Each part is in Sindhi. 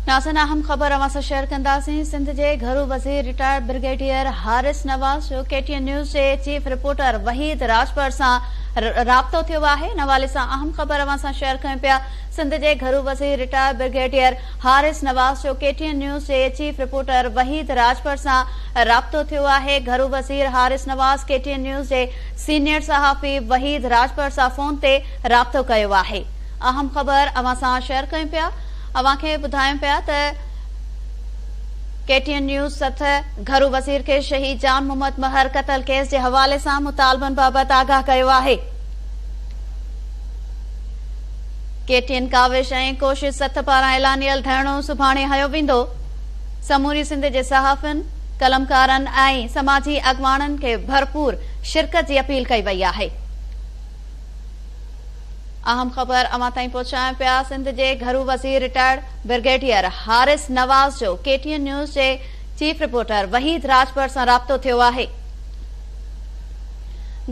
ناظرين اهم خبر اوهان سان شيئر ڪنداسين سنڌ جي گهرو وزير رٽائرڊ برگيڊيئر حارث نواز جو ڪي ٽي اين نيوز جي چيف رپورٽر وحيد راڄپر سان رابطو ٿيو آهي ان حوالي سان اهم خبر اوهان سان شيئر ڪيون پيا سنڌ جي گهرو وزير رٽائرڊ برگيڊيئر حارث نواز جو ڪي ٽي اين نيوز جي چيف رپورٽر وحيد راڄپر سان رابطو ٿيو آهي گهرو وزير Haris Nawaz K T N news جي سينيئر صحافي وحيد راڄپر سان فون تي رابطو ڪيو آهي اهم خبر اوهان سان شيئر ڪيون پيا اوهان کي ٻڌايون پيا ته ڪي ٽي اين نيوز سٿ گهرو وزير کي شهيد جان محمد مهر قتل ڪيس جي حوالي سان مطالبن بابت آگاهه ڪيو آهي. ڪي ٽي اين ڪاوش ۽ ڪوشش سٿ پاران اعلانيل ڌرڻو سڀاڻي هنيو ويندو. سموري سنڌ جي صحافين، قلمڪارن ۽ سماجي اڳواڻن کي ڀرپور شرڪت جي اپيل ڪئي وئي آهي. اهم خبر اوهان تائين پهچايون پيا سنڌ جي گهرو وزير رٽائرڊ برگيڊيئر حارث نواز جو ڪي ٽي اين نيوز جي چيف رپورٽر وحيد راڄپر سان رابطو ٿيو آهي.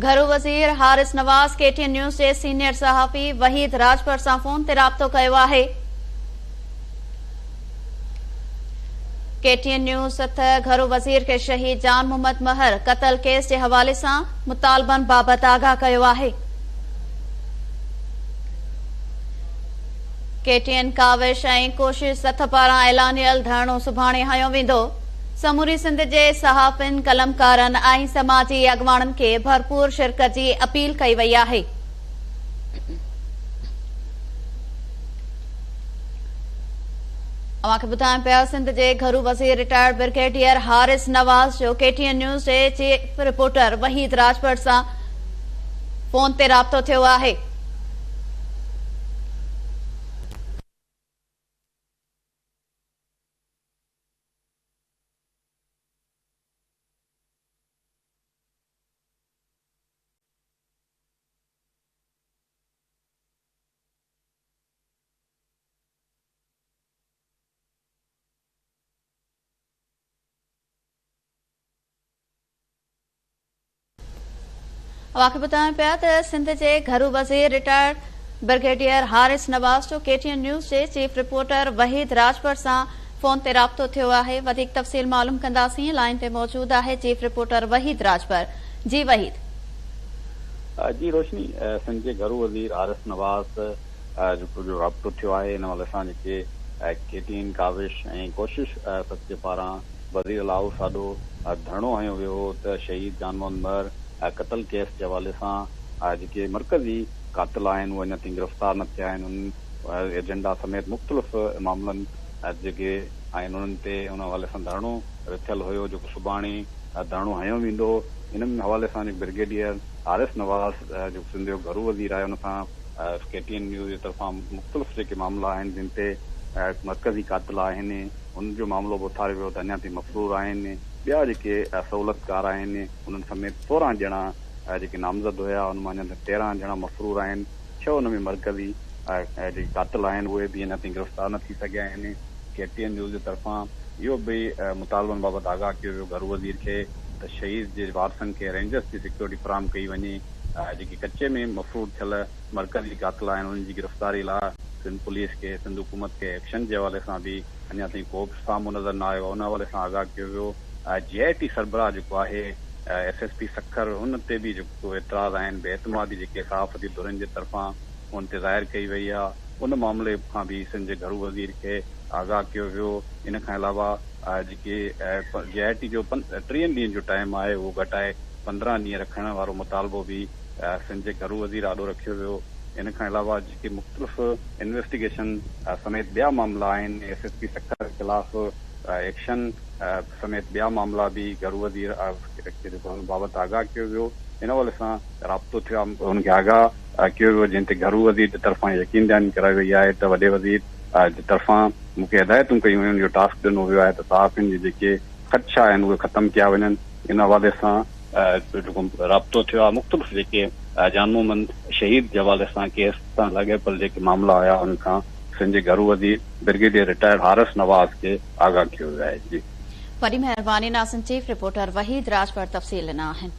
گهرو وزير Haris Nawaz K T N news جي سينيئر صحافي وحيد راڄپر سان فون تي رابطو ڪيو آهي. ڪي ٽي اين نيوز سٿ گهرو وزير کي شهيد جان محمد مهر قتل ڪيس جي حوالي سان مطالبن بابت آگاهه ڪيو آهي. ڪي ٽي اين ڪاوش ۽ ڪوشش سٿ پاران اعلانيل ڌرڻو سڀاڻي هنيو ويندو. سموري سنڌ جي صحافين، قلمڪارن ۽ سماجي اڳواڻن کي ڀرپور شرڪت جي اپيل ڪئي وئي آهي. اوهان کي ٻڌايون پيا سنڌ جي گهرو وزير رٽائرڊ برگيڊيئر حارث نواز جو ڪي ٽي اين نيوز جي چيف رپورٽر وحيد راڄپر سان فون تي رابطو ٿيو آهي. اوهان کي ٻڌايون پيا ته سنڌ جي گهرو وزير رٽائرڊ برگيڊيئر حارث نواز جو ڪي ٽي اين نيوز جي چيف رپورٽر وحيد راڄپر سان فون تي رابطو ٿيو آهي وڌيڪ تفصيل معلوم ڪنداسين لائين تي موجود آهي چيف رپورٽر وحيد راڄپر جي وحيد. جي روشني سنڌ جي گهرو وزير حارث نواز جيڪو جو رابطو ٿيو آهي ان حوالي سان جيڪي ڪي ٽي اين ڪاوش ۽ ڪوشش سچ جي پاران وزير اعليٰ هائوس آڏو ڌرڻو هنيو ويو هو ته شهيد جان محمد مهر قتل ڪيس جي حوالي سان جيڪي مرڪزي قاتل آهن اهي اڃا تائين گرفتار نه ٿيا آهن انهن ايجنڊا سميت مختلف معاملن جيڪي آهن انهن تي ان حوالي سان ڌرڻو رٿيل هيو جيڪو سڀاڻي ڌرڻو هنيو ويندو ان حوالي سان جيڪو برگيڊيئر حارث نواز جيڪو سنڌ جو گهرو وزير آهي ان سان ڪي ٽي اين نيوز جي طرفان مختلف جيڪي معاملا آهن جن تي مرڪزي قاتل آهن انهن جو معاملو به اٿاريو ويو ته اڃا تائين مفرور آهن ٻيا جيڪي سهولتڪار آهن انهن سميت 16 ڄڻا جيڪي نامزد هيا ان مان اڃا تائين 13 ڄڻا مفرور آهن 6 ان ۾ مرڪزي جيڪي قاتل آهن اهي به اڃا تائين گرفتار نه ٿي سگهيا آهن ڪي ٽي اين نيوز جي طرفان اهو به مطالبن بابت آگاهه ڪيو ويو گهرو وزير کي ته شهيد جي وارثن کي رينجرز جي سيڪيورٽي فراهم ڪئي وڃي. جيڪي ڪچي ۾ مفرور ٿيل مرڪزي قاتل آهن انهن جي گرفتاري لاء سنڌ پوليس کي سنڌ حڪومت کي ايڪشن جي حوالي سان به اڃا تائين ڪو به سامهون نظر نه آيو آهي ان حوالي سان آگاهه ڪيو ويو جي آء ٽي سربراهه جيڪو آهي ايس ايس پي سکر ان تي به جيڪو اعتراض آهن بي اعتمادي جيڪي صحافتي ڌرين جي طرفان ان تي ظاهر ڪئي وئي آهي ان معاملي کان به سنڌ جي گهرو وزير کي آگاهه ڪيو ويو ان کان علاوه جيڪي جي آء ٽي جو 30 ڏينهن جو ٽائيم آهي اهو گهٽائي 15 ڏينهن رکڻ وارو مطالبو به سنڌ جي گهرو وزير آڏو رکيو ويو. ان کان علاوه جيڪي مختلف انويسٽيگيشن سميت ٻيا معاملا آهن، ايس ايس پي سکر خلاف ايڪشن سميت ٻيا معاملا به گهرو وزير کي جيڪو ان بابت آگاهه ڪيو ويو. ان حوالي سان رابطو ٿيو آهي ان کي آگاهه ڪيو ويو جنهن تي گهرو وزير جي طرفان يقين دهاني ڪرائي وئي آهي ته وڏي وزير جي طرفان مون کي هدايتون ڪيون ويون اهو ٽاسڪ ڏنو ويو آهي ته صحافين جي جيڪي خدشا آهن اهي ختم ڪيا وڃن. ان حوالي سان جيڪو رابطو ٿيو آهي مختلف جيڪي جان محمد شهيد جي حوالي سان ڪيس سان لاڳاپيل جيڪي معاملا هيا ان کان سنڌ جي گهرو وزير برگيڊيئر رٽائرڊ حارث نواز کي آگاهه ڪيو ويو آهي جي. وڏي مهرباني ناظرين چيف رپورٽر وحيد راڄپر تفصيل ڏنا آهن.